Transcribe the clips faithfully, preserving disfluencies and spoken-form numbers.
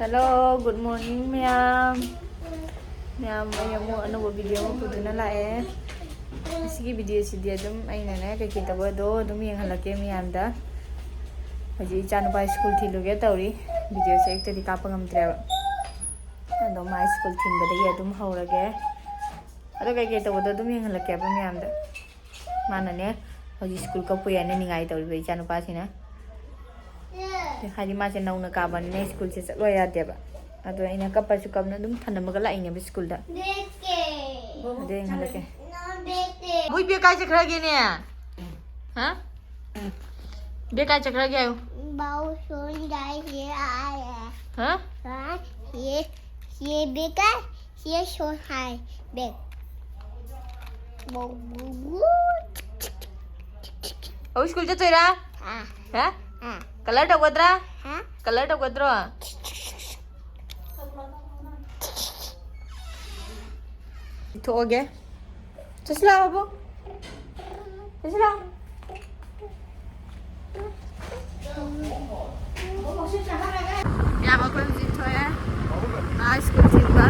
Hello, good morning, ꯃꯌꯥꯝ꯫ ꯃꯌꯥꯝ, ꯑꯩ ꯑꯃꯨꯛ ꯑꯅꯧꯕ video ꯑꯃ ꯄꯨꯗꯨꯅ ꯂꯥꯛꯑꯦ꯫ ꯉꯁꯤꯒꯤ video ꯁꯤꯗꯤ ꯑꯗꯨꯝ ꯑꯩꯅꯅꯦ, ꯀꯩꯀꯩ ꯇꯧꯕꯗꯣ ꯑꯗꯨꯝ ꯌꯦꯡꯍꯜꯂꯛꯀꯦ ꯃꯌꯥꯝꯗ꯫ ꯍꯧꯖꯤꯛ ꯏꯆꯥꯅꯨꯄꯥ ꯁ꯭ꯀꯨꯜ ꯊꯤꯜꯂꯨꯒꯦ ꯇꯧꯔꯤ꯫ Video ꯁꯦ ꯑꯌꯨꯛꯇꯗꯤ ꯀꯥꯞꯄ ꯉꯝꯗ꯭ꯔꯦꯕ꯫ ꯑꯗꯣ ꯃꯥ ꯁ꯭ꯀꯨꯜ ꯊꯤꯟꯕꯗꯒꯤ ꯑꯗꯨꯝ ꯍꯧꯔꯒꯦ꯫ ꯑꯗꯣ ꯀꯩꯀꯩ ꯇꯧꯕꯗꯣ ꯑꯗꯨꯝ ꯌꯦꯡꯍꯜꯂꯛꯀꯦꯕ ꯃꯌꯥꯝꯗ꯫ ꯃꯥꯅꯅꯦ ꯍꯧꯖꯤꯛ ꯁ꯭ꯀꯨꯜ ꯀꯞꯄꯨꯏ ꯍꯥꯏꯅ ꯅꯤꯡꯉꯥꯏ ꯇꯧꯔꯤꯕ ꯏꯆꯥꯅꯨꯄꯥꯁꯤꯅ꯫ ꯍꯥꯏꯗꯤ ꯃꯥꯁꯦ ꯅꯧꯅ ꯀꯥꯕꯅꯤꯅ ꯁ꯭ꯀꯨꯜꯁꯦ ꯆꯠꯂꯣ ꯌꯥꯗꯦꯕ꯫ ꯑꯗꯣ ꯑꯩꯅ ꯀꯞꯄꯁꯨ ꯀꯞꯅ ꯑꯗꯨꯝ ꯊꯅꯝꯃꯒ ꯂꯥꯛꯏꯅꯦꯕ ꯁ꯭ꯀꯨꯜꯗ꯫ ꯑꯗꯨ ꯌꯦꯡꯍꯜꯂꯛꯀꯦ꯫ ꯃꯣꯏ ꯕꯦꯒ ꯀꯥꯏ ꯆꯠꯈ꯭ꯔꯒꯦꯅꯦ? ꯍꯥ? ꯕꯦꯒ ꯀꯥꯏ ꯆꯠꯈ꯭ꯔꯒꯦ ꯍꯥꯏꯌꯨ꯫ ꯕꯥꯎ ꯁꯣꯟ ꯌꯥꯏ ꯌꯦ ꯑꯥꯏ꯫ ꯍꯥ? ꯍꯥ? ꯌꯦ, ꯌꯦ ꯕꯦꯒ ꯀꯥꯏ? ꯌꯦ ꯁꯣꯟ ꯍꯥꯏ ꯕꯦꯒ꯫ ꯕꯥꯎ ꯕꯨ ꯕꯨ꯫ ꯑꯧ, ꯁ꯭ꯀꯨꯜ ꯆꯠꯇꯣꯏꯔꯥ? ꯑꯥ꯫ ꯍꯥ? ꯑꯥ꯫ ꯀꯂꯔ ꯇꯧꯒꯗ꯭ꯔꯥ? ꯍꯥ? ꯀꯂꯔ ꯇꯧꯒꯗ꯭ꯔꯣ? ꯊꯣꯛꯑꯒꯦ꯫ ꯆꯠꯁꯤ ꯂꯥꯛꯑꯣ, ꯕꯕꯨ꯫ ꯆꯠꯁꯤ ꯂꯥꯛꯑꯣ꯫ ꯌꯥꯝ ꯑꯩꯈꯣꯏ ꯍꯧꯖꯤꯛ ꯊꯣꯛꯑꯦ꯫ ꯑꯥ, ꯁ꯭ꯀꯨꯜ ꯊꯤꯟꯕ꯫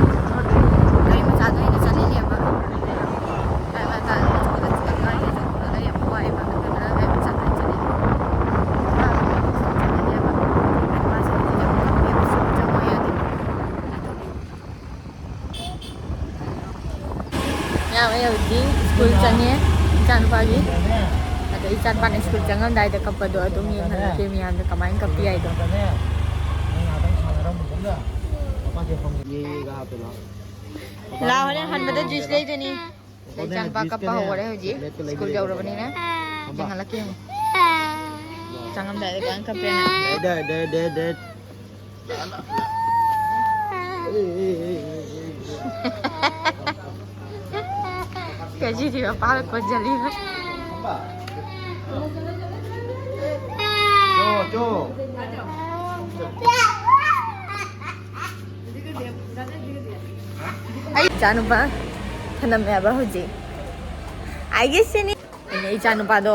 ꯒꯥꯔꯤ ꯃꯆꯥꯗ ꯑꯩꯅ ꯆꯠꯂꯤꯅꯦꯕ꯫ ꯒꯥꯔꯤ ꯃꯆꯥꯗ ꯁ꯭ꯀꯨꯜꯗ ꯆꯠꯂꯒ ꯒꯥꯔꯤ ꯑꯆꯧꯕꯗ ꯂꯩꯔꯝꯕ ꯋꯥꯏꯕ꯫ ꯑꯗꯨꯅ ꯒꯥꯔꯤ ꯃꯆꯥꯗ ꯑꯩꯅ ꯆꯠꯂꯤꯅꯦꯕ꯫ ꯃꯥꯁꯦ ꯍꯧꯖꯤꯛ ꯌꯥꯝ ꯀꯞꯄꯦꯕ꯫ ꯁ꯭ꯀꯨꯜ ꯆꯪꯉꯣ ꯌꯥꯗꯦ꯫ ꯃꯌꯥꯝ, ꯑꯩ ꯍꯧꯖꯤꯛ ꯁ꯭ꯀꯨꯜ ꯆꯪꯉꯦ ꯏꯆꯥꯅꯨꯄꯥꯒꯤ꯫ ꯑꯗꯣ ꯏꯆꯥꯅꯨꯄꯥꯅ ꯁ꯭ꯀꯨꯜ ꯆꯪꯉꯝꯗꯥꯏꯗ ꯀꯞꯄꯗꯣ ꯑꯗꯨꯝ ꯌꯦꯡꯍꯜꯂꯛꯀꯦ ꯃꯌꯥꯝꯗ ꯀꯃꯥꯏꯅ ꯀꯞꯄꯤ ꯍꯥꯏꯗꯣ꯫ ꯂꯥ, ꯍꯣꯔꯦꯟ ꯍꯟꯕꯗ ꯖꯨꯏꯁ ꯂꯩꯗꯣꯏꯅꯤ꯫ ꯑꯗ ꯏꯆꯥꯅꯨꯄꯥ ꯀꯞꯄ ꯍꯧꯔꯦ ꯍꯧꯖꯤꯛ꯫ ꯁ꯭ꯀꯨꯜ ꯌꯧꯔꯕꯅꯤꯅ꯫ ꯌꯦꯡꯍꯜꯂꯛꯀꯦ ꯌꯦꯡꯉꯣ꯫ ꯆꯪꯉꯝꯗꯥꯏꯗ ꯀꯃꯥꯏꯅ ꯀꯞꯄꯦꯅ꯫ ꯀꯦꯖꯤꯗꯤ ꯃꯄꯥꯒ ꯀꯣꯟꯖꯜꯂꯤꯕ꯫ ꯑꯩ ꯏꯆꯥꯅꯨꯄꯥ ꯊꯅꯝꯃꯦꯕ ꯍꯧꯖꯤꯛ꯫ ꯑꯩꯒꯤ ꯁꯤꯅꯤ꯫ ꯑꯩꯅ ꯏꯆꯥꯅꯨꯄꯥꯗꯣ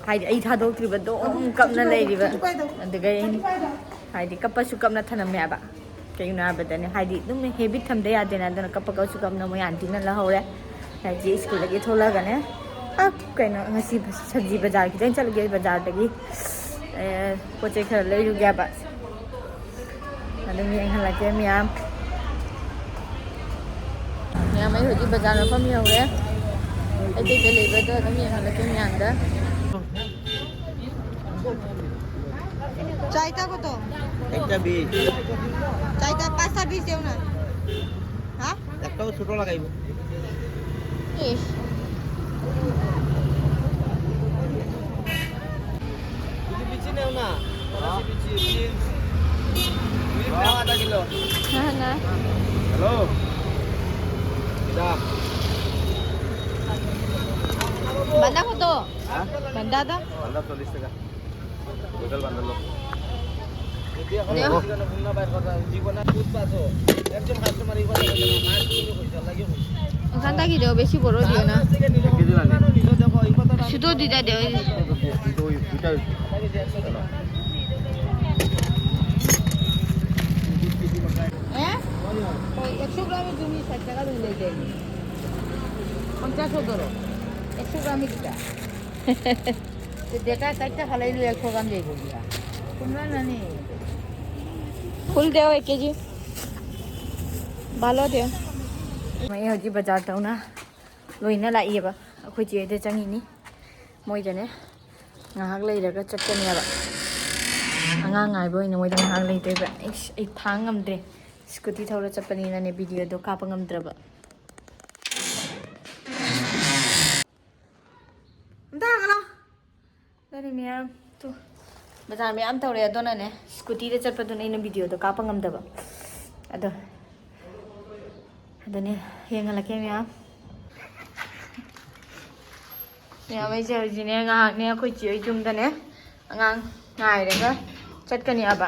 ꯍꯥꯏꯗꯤ ꯑꯩ ꯊꯥꯗꯣꯛꯇ꯭ꯔꯤꯕꯗꯣ ꯑꯗꯨꯝ ꯀꯞꯅ ꯂꯩꯔꯤꯕ꯫ ꯑꯗꯨꯒ ꯑꯩꯅ ꯍꯥꯏꯗꯤ ꯀꯞꯄꯁꯨ ꯀꯞꯅ ꯊꯅꯝꯃꯦ ꯍꯥꯏꯕ꯫ ꯀꯩꯒꯤꯅꯣ ꯍꯥꯏꯕꯗꯅꯦ, ꯍꯥꯏꯗꯤ ꯑꯗꯨꯝ ꯍꯦꯕꯤꯠ ꯊꯝꯗ ꯌꯥꯗꯦꯅ, ꯑꯗꯨꯅ ꯀꯞꯄꯒꯁꯨ ꯀꯞꯅ ꯃꯣꯏ ꯑꯟꯇꯤꯅ ꯂꯧꯍꯧꯔꯦ꯫ ꯍꯥꯏꯗꯤ ꯁ꯭ꯀꯨꯜꯗꯒꯤ ꯊꯣꯛꯂꯛꯑꯒꯅꯦ, ꯑ, ꯀꯩꯅꯣ, ꯉꯁꯤ ꯁꯕꯖꯤ ꯕꯖꯥꯔ ꯈꯤꯇꯪ ꯆꯠꯂꯨꯒꯦ, ꯕꯖꯥꯔꯗꯒꯤ, ꯑꯦ, ꯄꯣꯠ ꯆꯩ ꯈꯔ ꯂꯩꯔꯨꯒꯦ ꯍꯥꯏꯕ꯫ ꯑꯗꯨꯝ ꯌꯦꯡꯍꯜꯂꯛꯀꯦ ꯃꯌꯥꯝ꯫ ꯃꯌꯥꯝ, ꯑꯩ ꯍꯧꯖꯤꯛ ꯕꯖꯥꯔ ꯃꯐꯝ ꯌꯧꯔꯦ꯫ ꯑꯩ ꯀꯩꯀꯩ ꯂꯩꯕꯗꯣ ꯑꯗꯨꯝ ꯌꯦꯡꯍꯜꯂꯛꯀꯦ ꯃꯌꯥꯝꯗ꯫ চাইটা কত? একটা বিশ। চাইটা পাঁচটা বিশ দেও না। হ্যাঁ? একটাও ছোট লাগাইব। ইস। কিছু বিচি নেও না। বিচি, বিচি। বিচি নেও আধা কিলো। না, না। হ্যালো। এটা। বান্দা কত? হ্যাঁ? বান্দা দা? বান্দা চল্লিশ টাকা। টোটাল বান্ডেল লো। দেও। জীবনে বুঝ পাছো। একজন কাস্টমার এই কথা বলে না, মাছ কিনে কইছে, আল্লাহ কি কইছে। ওখানটা কি দেও? বেশি বড় দিও না। এক কেজি লাগে। শুধু দুইটা দেও। দুটো, দুইটা। হ্যাঁ? ওই একশো গ্রামের জন্য ষাট টাকা ধরে দেয়নি। পঞ্চাশও ধরো। একশো গ্রামই দিতা। তো যেটা চারটা ফালাই দিলে একশো গ্রাম যাইব গিয়া। তোমরা না নি? ফুল দেও এক কেজি। ভালো দেও। ꯑꯩ ꯍꯧꯖꯤꯛ ꯕꯖꯥꯔ ꯇꯧꯅ ꯂꯣꯏꯅ ꯂꯥꯛꯏꯑꯕ꯫ ꯑꯩꯈꯣꯏ ꯆꯦ ꯍꯣꯏꯗ ꯆꯪꯉꯤꯅꯤ꯫ ꯃꯣꯏꯗꯅꯦ ꯉꯥꯏꯍꯥꯛ ꯂꯩꯔꯒ ꯆꯠꯀꯅꯦꯕ꯫ ꯑꯉꯥꯡ ꯉꯥꯏꯕ ꯑꯣꯏꯅ ꯃꯣꯏꯗ ꯉꯥꯏꯍꯥꯛ ꯂꯩꯗꯣꯏꯕ꯫ ꯑꯩꯁ, ꯑꯩ ꯊꯥꯡ ꯉꯝꯗ꯭ꯔꯦ꯫ ꯁ꯭ꯀꯨꯇꯤ ꯊꯧꯔ ꯆꯠꯄꯅꯤꯅꯅꯦ ꯚꯤꯗꯤꯑꯣꯗꯣ ꯀꯥꯞꯄ ꯉꯝꯗ꯭ꯔꯕ꯫ ꯑꯝꯇ ꯍꯥꯡꯉꯂꯥꯎ꯫ ꯑꯗꯨꯅꯤ ꯃꯌꯥꯝ, ꯇꯨ, ꯕꯖꯥꯔ ꯃꯌꯥꯝ ꯇꯧꯔꯦ꯫ ꯑꯗꯨꯅꯅꯦ ꯁ꯭ꯀꯨꯇꯤꯗ ꯆꯠꯄꯗꯨꯅ ꯑꯩꯅ ꯚꯤꯗꯤꯑꯣꯗꯣ ꯀꯥꯞꯄ ꯉꯝꯗꯕ꯫ ꯑꯗꯣ, ꯑꯗꯨꯅꯦ, ꯌꯦꯡꯍꯜꯂꯛꯀꯦ ꯃꯌꯥꯝ꯫ ꯃꯌꯥꯝ, ꯑꯩꯁꯦ ꯍꯧꯖꯤꯛꯅꯦ, ꯉꯥꯏꯍꯥꯛꯅꯦ ꯑꯩꯈꯣꯏ ꯆꯦ ꯍꯣꯏ ꯌꯨꯝꯗꯅꯦ ꯑꯉꯥꯡ ꯉꯥꯏꯔꯒ ꯆꯠꯀꯅꯤ ꯍꯥꯏꯕ꯫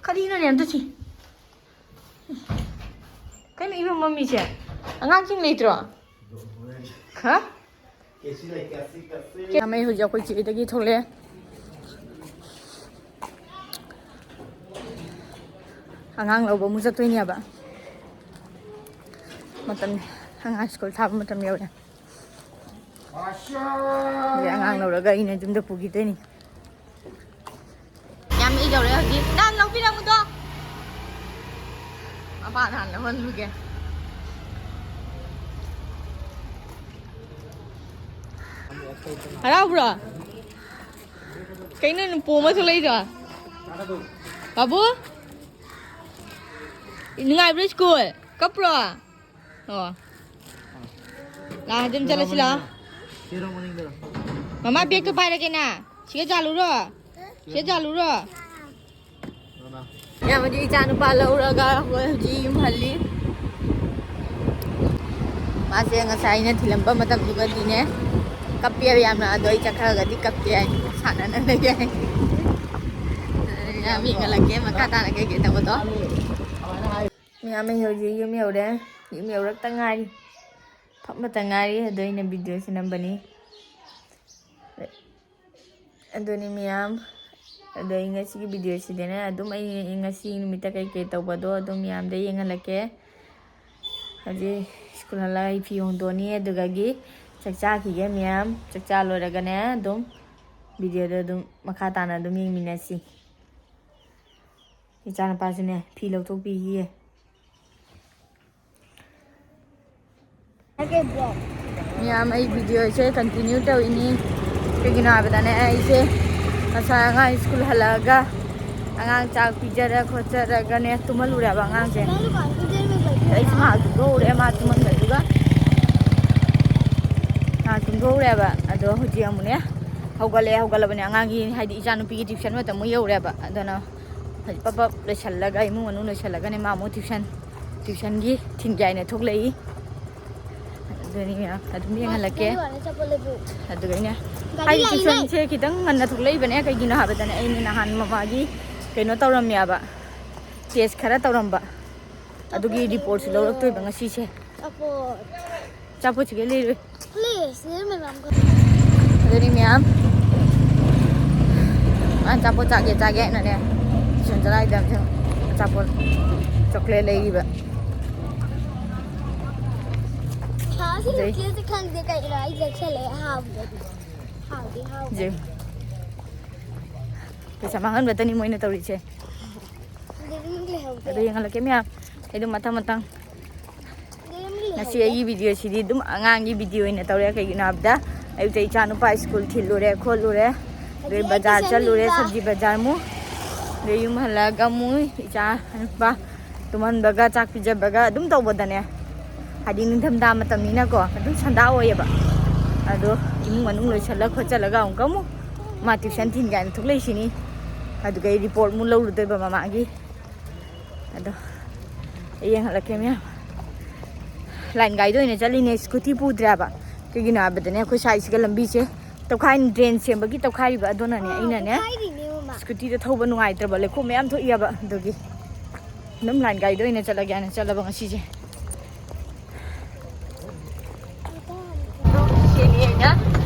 ꯀꯔꯤꯅꯣꯅꯦ ꯑꯝꯇ ꯁꯤ? ꯀꯩꯅꯣ ꯏꯕꯨꯡ ꯃꯝꯃꯤꯁꯦ? ꯑꯉꯥꯡꯁꯤꯡ ꯂꯩꯇ꯭ꯔꯣ? ꯍꯥ? ꯌꯥꯝꯃꯦ, ꯍꯧꯖꯤꯛ ꯑꯩꯈꯣꯏ ꯆꯦꯗꯒꯤ ꯊꯣꯛꯂꯛꯑꯦ꯫ ꯑꯉꯥꯡ ꯂꯧꯕ ꯑꯃꯨꯛ ꯆꯠꯇꯣꯏꯅꯦꯕ꯫ ꯃꯇꯝ, ꯑꯉꯥꯡ ꯁ꯭ꯀꯨꯜ ꯊꯥꯕ ꯃꯇꯝ ꯌꯧꯔꯦ꯫ ꯑꯗꯩ ꯑꯉꯥꯡ ꯂꯧꯔꯒ ꯑꯩꯅ ꯌꯨꯝꯗ ꯄꯨꯈꯤꯗꯣꯏꯅꯤ꯫ ꯌꯥꯝ ꯏꯗꯧꯔꯦ ꯍꯧꯖꯤꯛ꯫ ꯅꯪ ꯂꯧꯕꯤꯔꯝꯃꯨꯗꯣ꯫ ꯃꯄꯥ ꯅꯍꯥꯟ ꯂꯧꯍꯜꯂꯨꯒꯦ꯫ ꯍꯔꯥꯎꯕ꯭ꯔꯣ? ꯀꯩꯅꯣ ꯅꯨꯄꯨ ꯑꯃ ꯊꯣꯛꯂꯛꯏꯗꯣ? ꯕꯥꯕꯨ? ꯅꯨꯡꯉꯥꯏꯕ꯭ꯔꯣ ꯁ꯭ꯀꯨꯜ? ꯀꯞꯄ꯭ꯔꯣ? ꯑꯣ꯫ ꯂꯥꯛꯑꯣ, ꯑꯗꯨꯝ ꯆꯠꯂꯁꯤ ꯂꯥꯛꯑꯣ꯫ ꯆꯦꯔꯣ ꯃꯅꯤꯡꯗꯔꯣ? ꯃꯃꯥ ꯕꯦꯒꯇꯣ ꯄꯥꯏꯔꯒꯦꯅ꯫ ꯁꯤꯒ ꯆꯥꯂꯨꯔꯣ? ꯁꯤꯒ ꯆꯥꯂꯨꯔꯣ? ꯃꯃꯥ꯫ ꯌꯥꯝꯕꯗꯤ ꯏꯆꯥ ꯅꯨꯄꯥ ꯂꯧꯔꯒ ꯃꯣꯏ ꯍꯧꯖꯤꯛ ꯌꯨꯝ ꯍꯜꯂꯤ꯫ ꯃꯥꯁꯦ ꯉꯁꯥꯏ ꯑꯩꯅ ꯊꯤꯜꯂꯝꯕ ꯃꯇꯝꯗꯨꯒꯗꯤꯅꯦ, ꯀꯞꯄꯦꯕ ꯌꯥꯝꯅ꯫ ꯑꯗꯣ ꯑꯩ ꯆꯠꯈ꯭ꯔꯒꯗꯤ ꯀꯞꯇꯦ ꯍꯥꯏ, ꯁꯥꯟꯅꯅ ꯂꯩ ꯍꯥꯏ꯫ ꯌꯥꯝ ꯌꯦꯡꯍꯜꯂꯛꯀꯦ ꯃꯈꯥ ꯇꯥꯅ ꯀꯩꯀꯩ ꯇꯧꯕꯗꯣ꯫ ꯃꯌꯥꯝ ꯑꯩ ꯍꯧꯖꯤꯛ ꯌꯨꯝ ꯌꯧꯔꯦ꯫ ꯌꯨꯝ ꯌꯧꯔꯛꯇ ꯉꯥꯏꯔꯤ꯫ ꯐꯝꯕꯇ ꯉꯥꯏꯔꯤ꯫ ꯑꯗꯣ ꯑꯩꯅ ꯚꯤꯗꯤꯑꯣꯁꯦ ꯅꯝꯕꯅꯤ꯫ ꯑꯗꯨꯅꯤ ꯃꯌꯥꯝ꯫ ꯑꯗꯣ ꯑꯩ ꯉꯁꯤꯒꯤ ꯚꯤꯗꯤꯑꯣꯁꯤꯗꯅꯦ ꯑꯗꯨꯝ ꯑꯩ ꯉꯁꯤ ꯅꯨꯃꯤꯠꯇ ꯀꯩꯀꯩ ꯇꯧꯕꯗꯣ ꯑꯗꯨꯝ ꯃꯌꯥꯝꯗ ꯌꯦꯡꯍꯜꯂꯛꯀꯦ꯫ ꯍꯧꯖꯤꯛ ꯁ꯭ꯀꯨꯜ ꯍꯜꯂꯛꯑꯒ ꯑꯩ ꯐꯤ ꯍꯣꯡꯗꯣꯛꯑꯅꯤ꯫ ꯑꯗꯨꯗꯒꯤ ꯆꯥꯛ ꯆꯥꯈꯤꯒꯦ ꯃꯌꯥꯝ꯫ ꯆꯥꯛ ꯆꯥ ꯂꯣꯏꯔꯒꯅꯦ ꯑꯗꯨꯝ ꯚꯤꯗꯤꯑꯣꯗꯣ ꯑꯗꯨꯝ ꯃꯈꯥ ꯇꯥꯅ ꯑꯗꯨꯝ ꯌꯦꯡꯃꯤꯟꯅꯁꯤ꯫ ꯏꯆꯥꯅꯨꯄꯥꯁꯨꯅꯦ ꯐꯤ ꯂꯧꯊꯣꯛꯄꯤꯈꯤꯌꯦ꯫ ꯃꯌꯥꯝ, ꯑꯩ ꯚꯤꯗꯤꯑꯣꯁꯦ ꯀꯟꯇꯤꯅ꯭ꯌꯨ ꯇꯧꯔꯤꯅꯤ꯫ ꯀꯩꯒꯤꯅꯣ ꯍꯥꯏꯕꯗꯅꯦ, ꯑꯩꯁꯦ ꯉꯁꯥꯏ ꯑꯉꯥꯡ ꯁ꯭ꯀꯨꯜ ꯍꯜꯂꯛꯑꯒ ꯑꯉꯥꯡ ꯆꯥꯛ ꯄꯤꯖꯔ ꯈꯣꯠꯆꯔꯒꯅꯦ ꯇꯨꯝꯍꯜꯂꯨꯔꯦꯕ ꯑꯉꯥꯡꯁꯦ꯫ ꯑꯩꯁꯨ ꯉꯥꯏꯍꯥꯛ ꯇꯨꯝꯊꯣꯛꯎꯔꯦ, ꯃꯥ ꯇꯨꯝꯍꯟꯕꯗꯨꯒ꯫ ꯉꯥꯏꯍꯥꯛ ꯇꯨꯝꯊꯣꯛꯎꯔꯦꯕ꯫ ꯑꯗꯣ ꯍꯧꯖꯤꯛ ꯑꯃꯨꯛꯅꯦ ꯍꯧꯒꯠꯂꯛꯑꯦ꯫ ꯍꯧꯒꯠꯂꯕꯅꯦ ꯑꯉꯥꯡꯒꯤ, ꯍꯥꯏꯗꯤ ꯏꯆꯥꯅꯨꯄꯤꯒꯤ ꯇ꯭ꯌꯨꯁꯟ ꯃꯇꯝ ꯑꯃꯨꯛ ꯌꯧꯔꯦꯕ꯫ ꯑꯗꯨꯅ ꯍꯧꯖꯤꯛ ꯄꯞ ꯄꯞ ꯂꯣꯏꯁꯜꯂꯒ, ꯏꯃꯨꯡ ꯃꯅꯨꯡ ꯂꯣꯏꯁꯜꯂꯒꯅꯦ ꯃꯥ ꯑꯃꯨꯛ ꯇ꯭ꯌꯨꯁꯟ, ꯇ꯭ꯌꯨꯁꯟꯒꯤ ꯊꯤꯟꯒꯦ ꯍꯥꯏꯅ ꯊꯣꯛꯂꯛꯏ꯫ ꯑꯗꯨꯅꯤ ꯃꯌꯥꯝ, ꯑꯗꯨꯝ ꯌꯦꯡꯍꯜꯂꯛꯀꯦ꯫ ꯑꯗꯨꯒ ꯑꯩꯅ, ꯒꯥꯔꯤ ꯍꯥꯏꯗꯤ ꯂꯥꯛꯏꯅꯦ꯫ ꯇ꯭ꯌꯨꯁꯟꯁꯦ ꯈꯤꯇꯪ ꯉꯟꯅ ꯊꯣꯛꯂꯛꯏꯕꯅꯦ꯫ ꯀꯩꯒꯤꯅꯣ ꯍꯥꯏꯕꯗꯅꯦ, ꯑꯩꯅ ꯅꯍꯥꯟ ꯃꯃꯥꯒꯤ ꯀꯩꯅꯣ ꯇꯧꯔꯝꯃꯦꯕ, ꯇꯦꯁ ꯈꯔ ꯇꯧꯔꯝꯕ, ꯑꯗꯨꯒꯤ ꯔꯤꯄꯣꯔꯠꯁꯨ ꯂꯧꯔꯛꯇꯣꯏꯕ ꯉꯁꯤꯁꯦ꯫ ꯑꯆꯥꯄꯣꯠ꯫ ꯑꯆꯥꯄꯣꯠꯁꯤꯒ ꯂꯩꯔꯣꯏ꯫ Please, ꯂꯩꯔꯝꯃꯦꯕ ꯑꯃꯨꯛꯀ꯫ ꯑꯗꯨꯅꯤ ꯃꯌꯥꯝ, ꯃꯥꯅ ꯑꯆꯥꯄꯣꯠ ꯆꯥꯒꯦ ꯆꯥꯒꯦ ꯍꯥꯏꯅꯅꯦ ꯇ꯭ꯌꯨꯁꯟ ꯆꯠꯂꯥꯏꯗꯕꯁꯦ꯫ ꯑꯆꯥꯄꯣꯠ, ꯆꯣꯀ꯭ꯂꯦꯠ ꯂꯩꯔꯤꯕ꯫ ꯍꯥꯎꯁꯤ ꯂꯣꯀꯦꯜꯁꯦ ꯈꯪꯗꯦ ꯀꯩꯅꯣ ꯑꯩ ꯂꯦꯛꯁꯜꯂꯛꯑꯦ ꯍꯥꯎꯕꯗꯗꯤ꯫ ꯍꯥꯎꯗꯤ ꯍꯥꯎꯕ꯫ ꯖꯦ꯫ ꯄꯩꯁꯥ ꯃꯥꯡꯍꯟꯕꯇꯅꯤ ꯃꯣꯏꯅ ꯇꯧꯔꯤꯁꯦ꯫ ꯗꯦꯔꯤꯡ ꯂꯩꯍꯧꯗꯦ꯫ ꯑꯗꯣ ꯌꯦꯡꯍꯜꯂꯛꯀꯦ ꯃꯌꯥꯝ꯫ ꯑꯩ ꯑꯗꯨꯝ ꯃꯊꯪ ꯃꯊꯪ꯫ ꯗꯦꯔꯤꯡ ꯉꯁꯤ ꯂꯩꯍꯧꯗꯦ꯫ ꯑꯩꯒꯤ ꯚꯤꯗꯤꯑꯣꯁꯤꯗꯤ ꯑꯗꯨꯝ ꯑꯉꯥꯡꯒꯤ ꯚꯤꯗꯤꯑꯣ ꯑꯣꯏꯅ ꯇꯧꯔꯦ꯫ ꯀꯩꯒꯤꯅꯣ ꯍꯥꯏꯕꯗ ꯑꯌꯨꯛꯇ ꯏꯆꯥ ꯅꯨꯄꯥ ꯁ꯭ꯀꯨꯜ ꯊꯤꯜꯂꯨꯔꯦ ꯈꯣꯠꯂꯨꯔꯦ꯫ ꯑꯗꯩ ꯑꯗꯩ ꯑꯩ ꯕꯖꯥꯔ ꯇꯨꯏꯁꯟ ꯆꯠꯂꯨꯔꯦ, ꯊꯤꯟꯕ꯫ ꯁꯕꯖꯤ ꯕꯖꯥꯔ ꯑꯃꯨꯛ꯫ ꯑꯗꯩ ꯌꯨꯝ ꯍꯜꯂꯛꯑꯒ ꯑꯃꯨꯛ ꯏꯆꯥ ꯅꯨꯄꯥ ꯇꯨꯝꯍꯟꯕꯒ ꯆꯥꯛ ꯄꯤꯖꯕꯒ ꯑꯗꯨꯝ ꯇꯧꯕꯗꯅꯦ꯫ ꯍꯥꯏꯗꯤ ꯅꯤꯡꯊꯝꯊꯥ ꯃꯇꯝꯅꯤꯅꯀꯣ ꯑꯗꯨꯝ ꯁꯟꯗꯥ ꯑꯣꯏꯌꯦꯕ꯫ ꯑꯗꯣ ꯏꯃꯨꯡ ꯃꯅꯨꯡ ꯂꯣꯏꯁꯜꯂ ꯈꯣꯠꯆꯜꯂꯒ ꯑꯃꯨꯛꯀ ꯑꯃꯨꯛ ꯃꯥ ꯇ꯭ꯌꯨꯁꯟ ꯊꯤꯟ ꯀꯥꯏꯅ ꯊꯣꯛꯂꯛꯏꯁꯤꯅꯤ꯫ ꯑꯗꯨꯒ ꯑꯩ ꯔꯤꯄꯣꯔꯠ ꯑꯃꯨꯛ ꯂꯧꯔꯨꯗꯣꯏꯕ ꯃꯃꯥꯒꯤ꯫ ꯑꯗꯣ ꯑꯩ ꯌꯦꯡꯍꯜꯂꯛꯀꯦ ꯃꯌꯥꯝ꯫ ꯂꯥꯏꯟ ꯒꯥꯔꯤꯗ ꯑꯣꯏꯅ ꯆꯠꯂꯤꯅꯦ, ꯁ꯭ꯀꯨꯇꯤ ꯄꯨꯗ꯭ꯔꯦꯕ꯫ ꯀꯩꯒꯤꯅꯣ ꯍꯥꯏꯕꯗꯅꯦ ꯑꯩꯈꯣꯏ ꯁ꯭ꯋꯥꯏꯁꯤꯒ ꯂꯝꯕꯤꯁꯦ ꯇꯧꯈꯥꯏ, ꯗ꯭ꯔꯦꯟ ꯁꯦꯝꯕꯒꯤ ꯇꯧꯈꯥꯏꯔꯤꯕ꯫ ꯑꯗꯨꯅꯅꯦ ꯑꯩꯅꯅꯦ ꯇꯧꯈꯥꯏꯔꯤꯅꯦ ꯃꯃꯥ꯫ ꯁ꯭ꯀꯨꯇꯤꯗ ꯊꯧꯕ ꯅꯨꯡꯉꯥꯏꯇ꯭ꯔꯕ, ꯂꯩꯈꯣꯝ ꯃꯌꯥꯝ ꯊꯣꯛꯏꯑꯕ꯫ ꯑꯗꯨꯒꯤ ꯑꯗꯨꯝ ꯂꯥꯏꯟ ꯒꯥꯔꯤꯗ ꯑꯣꯏꯅ ꯆꯠꯂꯒꯦ ꯍꯥꯏꯅ ꯆꯠꯂꯕ ꯉꯁꯤꯁꯦ꯫ ꯁꯦꯝꯃꯤ ꯍꯥꯏꯅ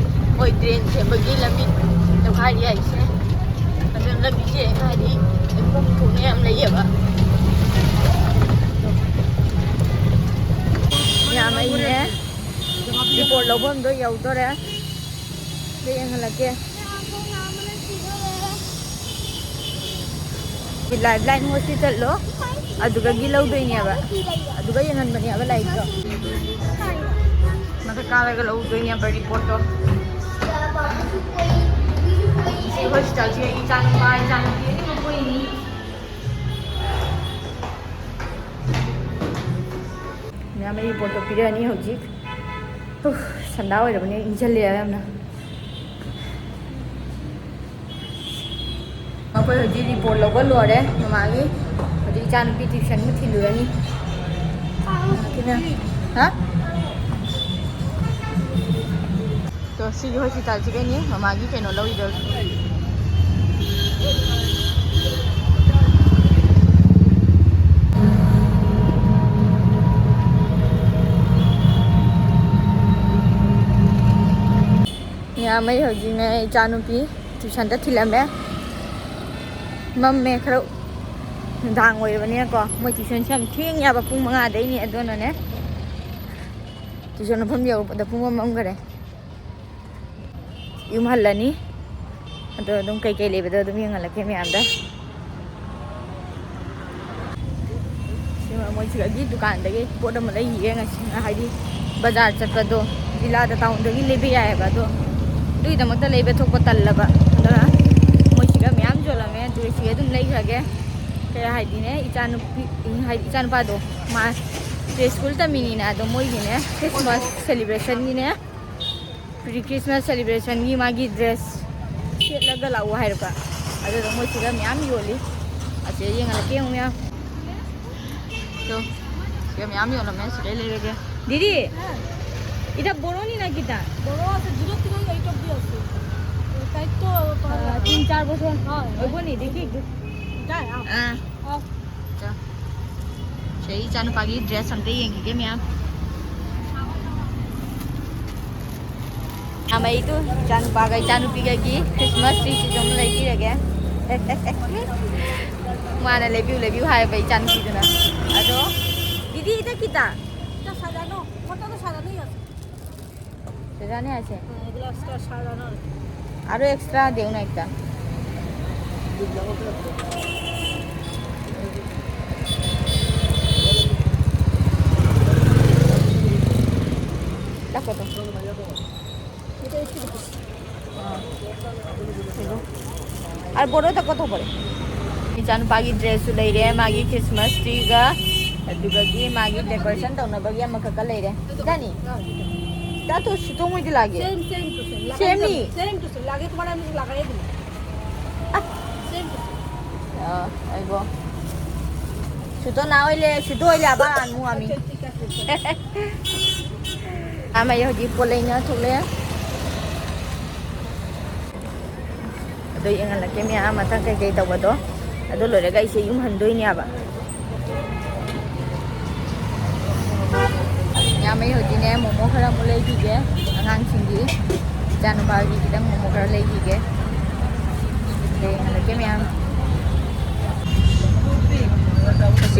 ꯃꯣꯏ ꯗ꯭ꯔꯦꯟ ꯁꯦꯝꯕꯒꯤ ꯂꯝꯕꯤ ꯇꯧꯈꯥꯏꯔꯤ ꯍꯥꯏꯁꯦ꯫ ꯑꯗꯨ ꯂꯝꯕꯤꯁꯦ ꯍꯥꯏꯗꯤ ꯂꯩꯈꯣꯝ ꯊꯣꯛꯅ ꯌꯥꯝ ꯂꯩꯌꯦꯕ꯫ ꯌꯥꯝ ꯂꯩꯅꯦ꯫ ꯔꯤꯄꯣꯔꯠ ꯂꯧꯐꯝꯗꯣ ꯌꯧꯗꯣꯔꯦ꯫ ꯑꯗꯨ ꯌꯦꯡꯍꯜꯂꯛꯀꯦ꯫ ꯂꯥꯏꯐ ꯂꯥꯏꯟ ꯍꯣꯁꯄꯤꯇꯥꯜꯗꯣ ꯑꯗꯨꯗꯒꯤ ꯂꯧꯗꯣꯏꯅꯦꯕ꯫ ꯑꯗꯨꯒ ꯌꯦꯡꯍꯟꯕꯅꯦꯕ ꯂꯥꯏꯔꯤꯛꯇꯣ꯫ ꯃꯊꯛ ꯀꯥꯔꯒ ꯂꯧꯗꯣꯏꯅꯦꯕ ꯔꯤꯄꯣꯔꯠꯇꯣ꯫ ꯁꯤ ꯍꯣꯁꯄꯤꯇꯥꯜꯁꯤꯗ ꯏꯆꯥꯅꯨꯄꯥ, ꯏꯆꯥꯅꯨꯄꯤ ꯑꯅꯤꯃꯛ ꯄꯣꯛꯏꯅꯤ꯫ ꯃꯌꯥꯝ ꯑꯩ ꯔꯤꯄꯣꯔꯠꯇꯣ ꯄꯤꯔꯛꯑꯅꯤ ꯍꯧꯖꯤꯛ꯫ ꯎꯐ, ꯁꯟꯗꯥ ꯑꯣꯏꯔꯕꯅꯦ, ꯏꯪꯁꯜꯂꯦ ꯌꯥꯝꯅ꯫ ꯑꯩꯈꯣꯏ ꯍꯧꯖꯤꯛ ꯔꯤꯄꯣꯔꯠ ꯂꯧꯕ ꯂꯣꯏꯔꯦ ꯃꯃꯥꯒꯤ꯫ ꯍꯧꯖꯤꯛ ꯏꯆꯥꯅꯨꯄꯤ ꯇ꯭ꯌꯨꯁꯟ ꯑꯃ ꯊꯤꯜꯂꯨꯔꯅꯤ꯫ ꯍꯥ? ꯇꯣ, ꯁꯤꯒꯤ ꯍꯣꯁꯄꯤꯇꯥꯜꯁꯤꯗꯅꯤ ꯃꯃꯥꯒꯤ ꯀꯩꯅꯣ ꯂꯧꯔꯤꯗꯣ꯫ ꯃꯌꯥꯝ ꯑꯩ ꯍꯧꯖꯤꯛꯅꯦ ꯏꯆꯥꯅꯨꯄꯤ ꯇ꯭ꯌꯨꯁꯟꯗ ꯊꯤꯜꯂꯝꯃꯦ꯫ ꯃꯝꯃꯦ ꯈꯔ꯫ ꯅꯨꯡꯗꯥꯡ ꯑꯣꯏꯔꯕꯅꯤꯅꯀꯣ, ꯃꯣꯏ ꯇ꯭ꯌꯨꯁꯟꯁꯦ ꯌꯥꯝ ꯊꯦꯡꯉꯦꯕ, ꯄꯨꯡ ꯃꯉꯥꯗꯩꯅꯦ꯫ ꯑꯗꯨꯅꯅꯦ, ꯇ꯭ꯌꯨꯁꯟ ꯃꯐꯝ ꯌꯧꯔꯛꯄꯗ ꯄꯨꯡ ꯑꯃ ꯃꯝꯈꯔꯦ꯫ ꯌꯨꯝ ꯍꯜꯂꯅꯤ꯫ ꯑꯗꯣ ꯑꯗꯨꯝ ꯀꯩꯀꯩ ꯂꯩꯕꯗꯣ ꯑꯗꯨꯝ ꯌꯦꯡꯍꯜꯂꯛꯀꯦ ꯃꯌꯥꯝꯗ꯫ ꯁꯤ ꯃꯣꯏ ꯁꯤꯗꯒꯤ ꯗꯨꯀꯥꯟꯗꯒꯤ ꯄꯣꯠ ꯑꯃ ꯂꯩꯈꯤꯒꯦ ꯉꯁꯤ, ꯍꯥꯏꯗꯤ ꯕꯖꯥꯔ ꯆꯠꯄꯗꯣ ꯖꯤꯂꯥꯗ, ꯇꯥꯎꯟꯗꯒꯤ ꯂꯩꯕ ꯌꯥꯏꯑꯕ꯫ ꯑꯗꯣ ꯑꯗꯨꯒꯤꯗꯃꯛꯇ ꯂꯩꯕ ꯊꯣꯛꯄ ꯇꯜꯂꯕ꯫ ꯑꯗꯨꯅ ꯃꯣꯏ ꯁꯤꯗ ꯃꯌꯥꯝ ꯌꯣꯜꯂꯝꯃꯦ, ꯑꯗꯨ ꯁꯤꯗ ꯑꯗꯨꯝ ꯂꯩꯈ꯭ꯔꯒꯦ꯫ ꯀꯩ ꯍꯥꯏꯗꯤꯅꯦ, ꯏꯆꯥꯅꯨꯄꯤ, ꯍꯥꯏꯗꯤ ꯏꯆꯥꯅꯨꯄꯥꯗꯣ, ꯃꯥ ꯄ꯭ꯂꯦ ꯁ꯭ꯀꯨꯜ ꯇꯝꯃꯤꯅꯤꯅ, ꯑꯗꯣ ꯃꯣꯏꯒꯤꯅꯦ ꯈ꯭ꯔꯤꯁꯃꯥꯁ ꯁꯦꯂꯦꯕ꯭ꯔꯦꯁꯟꯒꯤꯅꯦ, ꯄ꯭ꯔꯤ ꯈ꯭ꯔꯤꯁꯃꯥꯁ ꯁꯦꯂꯦꯕ꯭ꯔꯦꯁꯟꯒꯤ ꯃꯥꯒꯤ ꯗ꯭ꯔꯦꯁ ꯁꯦꯠꯂꯒ ꯂꯥꯛꯑꯣ ꯍꯥꯏꯔꯛꯄ꯫ ꯑꯗꯨꯗ ꯃꯣꯏ ꯁꯤꯗ ꯃꯌꯥꯝ ꯌꯣꯜꯂꯤ꯫ ꯑꯁꯤꯗ ꯌꯦꯡꯍꯜꯂꯛꯀꯦ ꯑꯃꯨꯛ ꯃꯌꯥꯝ꯫ ꯇꯣ, ꯁꯤꯗ ꯃꯌꯥꯝ ꯌꯣꯜꯂꯝꯃꯦ, ꯁꯤꯗꯩ ꯂꯩꯔꯒꯦ꯫ দিদি, এটা বড় নি না কিতা? বড় আছে, জিরো থেকে এইট অব্দি আছে। তাই তো, আহ, তিন চার বছর হয়। হইব নি? দেখি একটু। যায়, আহ। আহ। ꯆꯣ꯫ ꯁꯦ, ꯏꯆꯥꯅꯨꯄꯥꯒꯤ ꯗ꯭ꯔꯦꯁ ꯑꯝꯇ ꯌꯦꯡꯈꯤꯒꯦ ꯃꯌꯥꯝ꯫ ꯑꯃꯩꯗꯨ ꯏꯆꯥꯅꯨꯄꯥꯒ ꯏꯆꯥꯅꯨꯄꯤꯒꯒꯤ ꯈ꯭ꯔꯤꯁꯃꯥꯁ ꯇ꯭ꯔꯤꯁꯤꯁꯨ ꯑꯃ ꯂꯩꯕꯤꯔꯒꯦ꯫ ꯃꯥꯅ ꯂꯩꯕꯤꯌꯨ, ꯂꯩꯕꯤꯌꯨ ꯍꯥꯏꯕ ꯏꯆꯥꯅꯨꯄꯤꯗꯨꯅ꯫ ꯑꯗꯣ, ꯗꯤꯗꯤ, ꯏꯇ ꯀꯤꯇ? এটা সাজানো, ওটা তো সাজানোই আছে। সেখানে আছে। হ্যাঁ, এগুলো এক্সট্রা সাজানো আছে। আরো এক্সট্রা দেও না একটা। এটা কত? এটা এইটটি রুপিস। ꯑꯥ꯫ ꯁꯤꯒ꯫ ꯑꯥ, ꯕꯣꯔꯣꯗ ꯀꯣꯊꯣꯛ ꯕꯣꯔꯦ꯫ ꯏꯆꯥꯅꯨꯄꯥꯒꯤ ꯗ꯭ꯔꯦꯁꯁꯨ ꯂꯩꯔꯦ, ꯃꯥꯒꯤ ꯈ꯭ꯔꯤꯁꯃꯥꯁ ꯇ꯭ꯔꯤꯒ, ꯑꯗꯨꯗꯒꯤ ꯃꯥꯒꯤ ꯗꯦꯀꯣꯔꯦꯁꯟ ꯇꯧꯅꯕꯒꯤ ꯑꯃꯈꯛꯀ ꯂꯩꯔꯦ꯫ ꯏꯇꯥꯅꯤ? ꯏꯇꯥ ꯇꯣ ꯁꯤꯇꯣ ꯃꯣꯏꯗꯤ ꯂꯥꯒꯦ꯫ Same, same to same. সেমই? Same to same. লাগে তোমার আমি লাগাই দিই। আহ। Same to same. আহ, আইবো। ꯁꯨꯇꯣ ꯅꯥ ꯑꯣꯏꯂꯦ, ꯁꯨꯇꯣ ꯑꯣꯏꯂꯦ, ꯑꯕꯥ ꯑꯅꯨ ꯑꯃꯤ꯫ ꯑꯃ ꯍꯧꯖꯤꯛ ꯄꯣꯠ ꯂꯩꯅ ꯊꯣꯛꯂꯛꯑꯦ꯫ ꯑꯗꯣ ꯌꯦꯡꯍꯜꯂꯛꯀꯦ ꯃꯌꯥꯝ ꯃꯊꯪ ꯀꯩꯀꯩ ꯇꯧꯕꯗꯣ꯫ ꯑꯗꯨ ꯂꯣꯏꯔꯒ ꯑꯩꯁꯦ ꯌꯨꯝ ꯍꯟꯗꯣꯏꯅꯦꯕ꯫ ꯃꯌꯥꯝ ꯑꯩ ꯍꯧꯖꯤꯛꯅꯦ ꯃꯣꯃꯣ ꯈꯔ ꯑꯃꯨꯛ ꯂꯩꯈꯤꯒꯦ ꯑꯉꯥꯡꯁꯤꯡꯒꯤ꯫ ꯏꯆꯥꯅꯨꯄꯥꯒꯤ ꯈꯤꯇꯪ ꯃꯣꯃꯣ ꯈꯔ ꯂꯩꯈꯤꯒꯦ꯫ ꯑꯗꯣ ꯌꯦꯡꯍꯜꯂꯛꯀꯦ ꯃꯌꯥꯝ꯫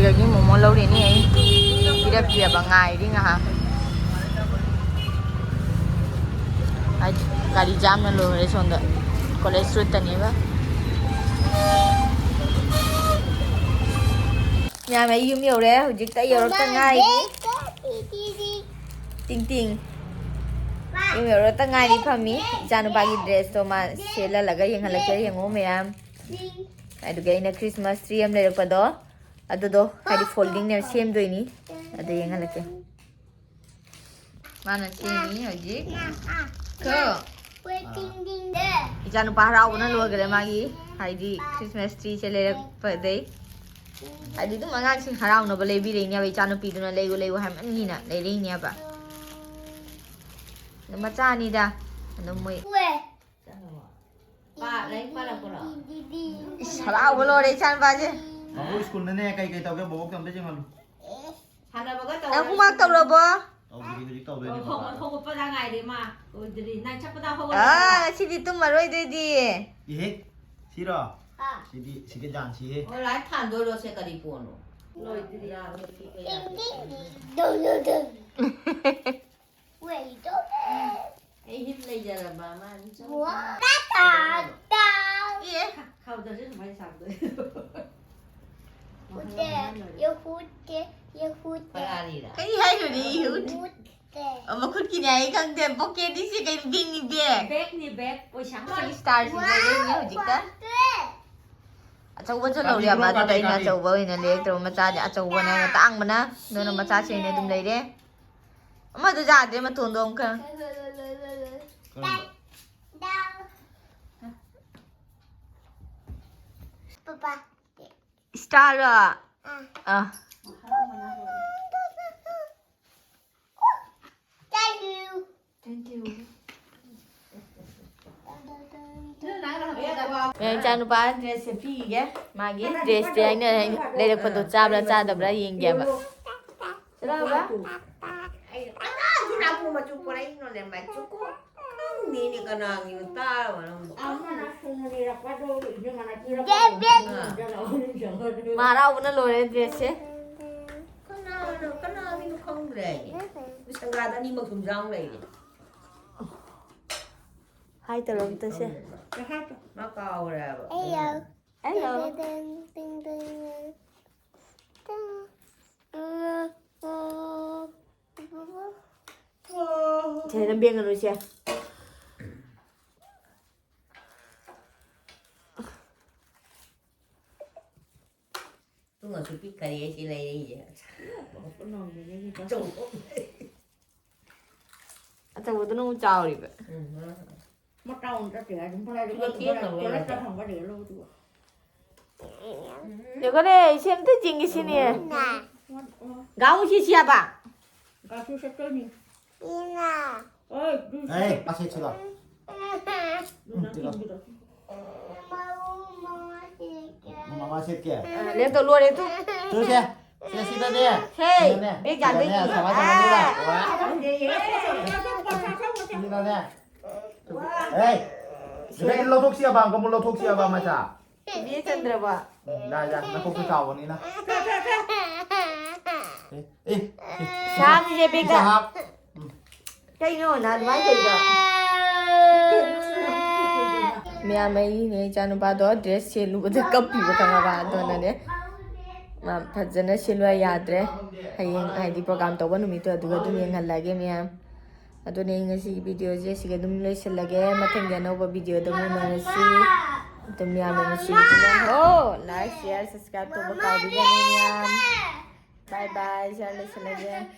ꯁꯤꯗꯒꯤ ꯃꯣꯃꯣ ꯂꯧꯔꯤꯅꯤ ꯑꯩ꯫ ꯄꯤꯔꯛꯇ꯭ꯔꯤꯑꯕ, ꯉꯥꯏꯔꯤ ꯉꯥꯏꯍꯥꯛ꯫ ꯍꯥꯏꯗꯤ ꯒꯥꯔꯤ ꯖꯥꯝꯅ ꯂꯣꯏꯔꯦ ꯁꯣꯝꯗ, ꯀꯣꯂꯦꯖ ꯔꯣꯗꯇꯅꯦꯕ꯫ ꯃꯌꯥꯝ, ꯑꯩ ꯌꯨꯝ ꯌꯧꯔꯦ, ꯍꯧꯖꯤꯛꯇ ꯌꯧꯔꯛꯇ ꯉꯥꯏꯔꯤ꯫ ꯇꯤꯡ ꯇꯤꯡ꯫ ꯌꯨꯝ ꯌꯧꯔꯛꯇ ꯉꯥꯏꯔꯤ, ꯐꯝꯃꯤ꯫ ꯏꯆꯥꯅꯨꯄꯥꯒꯤ ꯗ꯭ꯔꯦꯁꯇꯣ ꯃꯥ ꯁꯦꯠꯍꯜꯂꯒ ꯌꯦꯡꯍꯜꯂꯛꯀꯦ, ꯌꯦꯡꯉꯣ ꯃꯌꯥꯝ꯫ ꯑꯗꯨꯒ ꯑꯩꯅ ꯈ꯭ꯔꯤꯁꯃꯥꯁ ꯇ꯭ꯔꯤ ꯑꯃ ꯂꯩꯔꯛꯄꯗꯣ, ꯑꯗꯨꯗꯣ ꯍꯥꯏꯗꯤ ꯐꯣꯜꯗꯤꯡꯅꯦ ꯁꯦꯝꯗꯣꯏꯅꯤ꯫ ꯑꯗꯨ ꯌꯦꯡꯍꯜꯂꯛꯀꯦ꯫ ꯃꯥꯅ ꯁꯦꯝꯃꯤ ꯍꯧꯖꯤꯛ꯫ ꯀꯣ? ꯏꯆꯥꯅꯨꯄꯥ ꯍꯔꯥꯎꯕꯅ ꯂꯣꯏꯈ꯭ꯔꯦ ꯃꯥꯒꯤ, ꯍꯥꯏꯗꯤ ꯈ꯭ꯔꯤꯁꯃꯥꯁ ꯇ꯭ꯔꯤꯁꯦ ꯂꯩꯔꯛꯄꯗꯩ꯫ ꯍꯥꯏꯗꯤ ꯑꯗꯨꯝ ꯑꯉꯥꯡꯁꯤꯡ ꯍꯔꯥꯎꯅꯕ ꯂꯩꯕꯤꯔꯛꯏꯅꯦꯕ, ꯏꯆꯥꯅꯨꯄꯤꯗꯨꯅ ꯂꯩꯌꯨ ꯂꯩꯌꯨ ꯍꯥꯏꯃꯟꯒꯤꯅ ꯂꯩꯔꯛꯏꯅꯦꯕ꯫ ꯑꯗꯨ ꯃꯆꯥꯅꯤꯗ ꯑꯗꯨꯝ ꯃꯣꯏ꯫ ꯄꯥ-, ꯂꯥꯏꯔꯤꯛ ꯄꯥꯔꯛꯄ꯭ꯔꯣ? ꯏꯁ, ꯍꯔꯥꯎꯕ ꯂꯣꯏꯔꯦ ꯏꯆꯥꯅꯨꯄꯥꯁꯦ꯫ ꯕꯣꯕꯣꯛ ꯁ꯭ꯀꯨꯜꯗꯅꯦ ꯀꯩ ꯀꯩ ꯇꯧꯒꯦ ꯕꯣꯕꯣꯛꯇ ꯑꯝꯇ ꯌꯦꯡꯍꯜꯂꯨ꯫ ꯁꯥꯟꯅꯕꯒ ꯅꯪ ꯇꯧꯔꯦ꯫ ꯍꯣꯝꯋꯥꯔꯛ ꯇꯧꯔꯕꯣ? ꯇꯧꯗ꯭ꯔꯤ, ꯍꯧꯖꯤꯛ ꯇꯧꯗꯣꯏꯅꯦ ꯍꯧ-, ꯄꯥꯄꯥ꯫ ꯍꯧꯒꯠꯄꯗ ꯉꯥꯏꯔꯦ ꯃꯥ꯫ ꯂꯣꯏꯗ꯭ꯔꯤ꯫ ꯅꯪ ꯆꯠꯄꯗ ꯍꯧꯒꯠꯂꯦ꯫ ꯑꯥ, ꯁꯤꯗꯤ ꯇꯨꯝꯃꯔꯣꯏꯗꯣꯏꯗꯤ꯫ ꯏꯍꯦ, ꯁꯤꯔꯣ? ꯑꯥ꯫ ꯁꯤꯗꯤ, ꯁꯤꯒ ꯖꯥꯟꯁꯤꯍꯦ꯫ ꯑꯣ, ꯂꯥꯏꯔꯤꯛ ꯊꯥꯟꯗꯣꯏꯔꯣ ꯁꯦ ꯀꯔꯤ ꯄꯣꯠꯅꯣ? ꯂꯣꯏꯗ꯭ꯔꯤ꯫ ꯗꯣ, ꯗꯣ, ꯗꯣ꯫ Wait, don't. ꯑꯩ ꯍꯤꯞ ꯂꯩꯖꯔꯕ ꯑꯃ ꯑꯗꯨꯝ ꯆꯠꯂꯣ꯫ ꯇꯥ, ꯇꯥ, ꯇꯥ꯫ ꯑꯦ꯫ ꯈꯥꯎꯗꯁꯨ ꯁꯨꯃꯥꯏꯅ ꯁꯥꯕꯗꯣ꯫ ꯎꯠꯇꯦ꯫ ꯌꯦꯍꯨꯠꯇꯦ, ꯌꯦꯍꯨꯠꯇꯦ꯫ ꯐꯔꯥꯔꯤꯔ? ꯀꯔꯤ ꯍꯥꯏꯅꯣꯅꯦ, ꯌꯦꯍꯨꯠ? ꯎꯠꯇꯦ꯫ ꯑꯣ, ꯃꯈꯨꯠꯀꯤꯅꯦ ꯍꯥꯏ ꯈꯪꯗꯦ꯫ ꯄꯣꯀꯦꯠꯅꯤ ꯁꯤ ꯀꯩꯅꯣ, ꯕꯦꯒꯅꯤ, ꯕꯦꯒ꯫ ꯕꯦꯒꯅꯤ, ꯕꯦꯒ꯫ ꯄꯩꯁꯥ꯫ ꯁꯤꯒꯤ ꯁ꯭ꯇꯥꯔꯁꯤ ꯂꯩꯔꯛꯏꯅꯦ ꯍꯧꯖꯤꯛꯇ꯫ ꯋꯥꯠꯇꯦ꯫ ꯑꯆꯧꯕꯁꯨ ꯂꯧꯔꯦꯕ, ꯀꯥꯇꯤ ꯄꯨꯔꯛꯑꯣ, ꯑꯗꯨꯗ ꯑꯩꯅ ꯀꯥꯇꯤ, ꯀꯥꯇꯤ꯫ ꯑꯆꯧꯕ ꯑꯣꯏꯅ ꯂꯩꯔꯛꯇ꯭ꯔꯕ, ꯃꯆꯥꯗꯤ ꯑꯆꯧꯕꯅ ꯇꯥꯡꯕꯅ, ꯑꯗꯨꯅ ꯃꯆꯥꯁꯤ ꯑꯣꯏꯅ ꯑꯗꯨꯝ ꯂꯩꯔꯦ꯫ ꯑꯃꯗꯨ ꯌꯥꯗ꯭ꯔꯦ, ꯃꯇꯣꯟꯗꯣ ꯑꯃꯨꯛꯀ꯫ ꯀꯔꯝꯕ? ꯄꯥꯄꯥ꯫ ꯁ꯭ꯇꯥꯔꯔꯣ? ꯑꯥ꯫ ꯑꯥ꯫ Thank you. Thank you. ꯃꯌꯥꯝ ꯏꯆꯥꯅꯨꯄꯥ ꯗ꯭ꯔꯦꯁꯁꯦ ꯄꯤꯈꯤꯒꯦ꯫ ꯃꯥꯒꯤ ꯗ꯭ꯔꯦꯁꯇꯤ ꯑꯩꯅ ꯂꯩꯔꯛꯄꯗꯣ ꯆꯥꯕ꯭ꯔꯥ ꯆꯥꯗꯕ꯭ꯔꯥ ꯌꯦꯡꯒꯦꯕ꯫ ꯆꯠꯂꯣꯕ꯫ ꯑꯩ ꯑꯉꯥꯡꯁꯨ ꯅꯥꯄꯨ ꯃꯆꯨ ꯄꯨꯔꯛꯏꯅꯣꯅꯦ, ꯃꯆꯨ ꯀꯣ꯫ ꯁꯤꯅꯤ ꯀꯅꯥꯒꯤꯅꯣ ꯇꯥꯔꯕ ꯅꯪꯕꯣ? ꯑꯃꯅ ꯁꯨꯅꯤꯔꯛꯄꯗꯣ ꯏꯅꯝꯃꯅ ꯃꯥ ꯍꯔꯥꯎꯕꯅ ꯂꯣꯏꯔꯦ ꯗ꯭ꯔꯦꯁꯁꯦ꯫ ꯀꯅꯥꯅꯣ ꯀꯅꯥꯒꯤꯅꯣ ꯈꯪꯗ꯭ꯔꯦ ꯑꯩꯗꯤ꯫ ꯁꯪꯒꯥꯗ ꯑꯅꯤꯃꯛ ꯁꯨꯝ ꯌꯥꯎ ꯂꯩꯔꯦ꯫ ꯍꯥꯏ ꯇꯧꯔꯣ ꯑꯝꯇ ꯁꯦ꯫ ꯃꯥ ꯀꯥꯎꯔꯦꯕ꯫ ꯍꯦꯜꯂꯣ꯫ ꯁꯦ ꯅꯪ ꯕꯦꯡꯒꯅꯨꯁꯦ꯫ ꯇꯨꯡ ꯑꯁꯨꯛ ꯄꯤꯛꯈꯔꯦ ꯁꯤ ꯂꯩꯔꯛꯏꯁꯦ꯫ ꯑꯆꯧꯕ꯫ ꯑꯆꯧꯕꯗꯨꯅ ꯑꯃꯨꯛ ꯆꯥꯎꯔꯤꯕ꯫ ꯃꯇꯥꯎ ꯑꯃ ꯆꯠꯇꯦ ꯑꯗꯨꯝ ꯐꯔꯦ ꯁꯤꯗ ꯊꯦꯡꯅꯕ ꯀꯣꯂꯦꯖꯇ ꯌꯥꯗ꯭ꯔꯣ? ꯊꯝꯒꯗꯦ ꯂꯧꯗꯨꯒ꯫ ꯌꯦꯡꯉꯨꯅꯦ ꯏꯆꯦ ꯑꯝꯇ ꯆꯤꯡꯒꯦ ꯁꯤꯅꯦ꯫ ꯒꯥꯎ ꯁꯤ ꯁꯤꯌꯥꯕ꯫ ꯀꯥꯁꯨ ꯆꯠꯇꯣꯏꯅꯤ꯫ ꯑꯣꯏ, ꯑꯗꯨ ꯑꯦ ꯄꯥꯁꯦꯛꯁꯤꯗ꯫ ꯑꯗꯨꯅ ꯊꯤꯟꯕꯤꯔꯣ꯫ ꯃꯃꯥ ꯁꯦꯠꯀꯦ꯫ ꯂꯦꯞꯇꯣ ꯂꯣꯏꯔꯦ ꯇꯨ꯫ ꯇꯨꯁꯦ꯫ ꯁꯦ ꯁꯤꯗꯅꯦ꯫ ꯍꯦ, ꯁꯤꯗꯅꯦ꯫ ꯕꯦꯛ ꯌꯥꯗꯣꯏꯅꯤ꯫ ꯁꯤꯗꯅꯦ, ꯁꯃꯥꯏ ꯁꯃꯥꯏ ꯁꯤꯗ꯫ ꯁꯤꯗꯅꯦ꯫ ꯑꯦ ꯁꯤꯗꯒꯤ ꯂꯧꯊꯣꯛꯁꯤ ꯑꯕꯥ ꯀꯃꯨ ꯂꯧꯊꯣꯛꯁꯤ ꯑꯕꯥ ꯃꯆꯥ꯫ ꯕꯤꯖꯦ ꯆꯟꯗ꯭ꯔꯕ꯫ ꯎꯝ, ꯌꯥ ꯌꯥ ꯅꯈꯣꯛꯇꯣ ꯆꯥꯎꯕꯅꯤꯅ꯫ ꯑꯦ ꯑꯦ꯫ ꯁꯥꯝꯁꯦ ꯕꯦꯛꯇ꯫ ꯁꯥꯍꯥꯕ꯫ ꯀꯩꯅꯣ ꯅꯍꯥꯟ ꯑꯗꯨꯃꯥꯏꯅ ꯇꯧꯔꯤꯗꯣ? ꯃꯌꯥꯝ ꯑꯩꯅꯦ ꯏꯆꯥꯅꯨꯄꯥꯗꯣ ꯗ꯭ꯔꯦꯁ ꯁꯦꯠꯂꯨꯕꯗ ꯀꯞꯄꯤꯕ ꯈꯪꯉꯕ ꯑꯗꯨꯅꯅꯦ꯫ ꯃꯥ ꯐꯖꯅ ꯁꯦꯠꯂꯨ ꯌꯥꯗ꯭ꯔꯦ꯫ ꯍꯌꯦꯡ ꯍꯥꯏꯗꯤ ꯄ꯭ꯔꯣꯒꯥꯝ ꯇꯧꯕ ꯅꯨꯃꯤꯠꯇꯣ ꯑꯗꯨꯒ ꯑꯗꯨꯝ ꯌꯦꯡꯍꯜꯂꯒꯦ ꯃꯌꯥꯝ꯫ ꯑꯗꯨꯅꯦ ꯑꯩ ꯉꯁꯤꯒꯤ ꯚꯤꯗꯤꯑꯣꯁꯦ ꯁꯤꯒ ꯑꯗꯨꯝ ꯂꯣꯏꯁꯤꯜꯂꯒꯦ꯫ ꯃꯊꯪꯒꯤ ꯑꯅꯧꯕ ꯚꯤꯗꯤꯑꯣꯗ ꯑꯃꯨꯛ ꯎꯅꯔꯁꯤ꯫ ꯑꯗꯨꯝ ꯌꯥꯝꯅ ꯅꯨꯡꯁꯤꯕꯤꯗꯨꯅ ꯍꯣ ꯂꯥꯏꯛ ꯁꯤꯌꯥꯔ ꯁꯕꯁꯀ꯭ꯔꯥꯏꯕ ꯇꯧꯕ ꯀꯥꯎꯕꯤꯒꯅꯨ ꯃꯌꯥꯝ꯫ ꯕꯥꯏ ꯕꯥꯏ ꯁꯤꯌꯥꯔ ꯂꯣꯏꯁꯤꯜꯂꯒꯦ꯫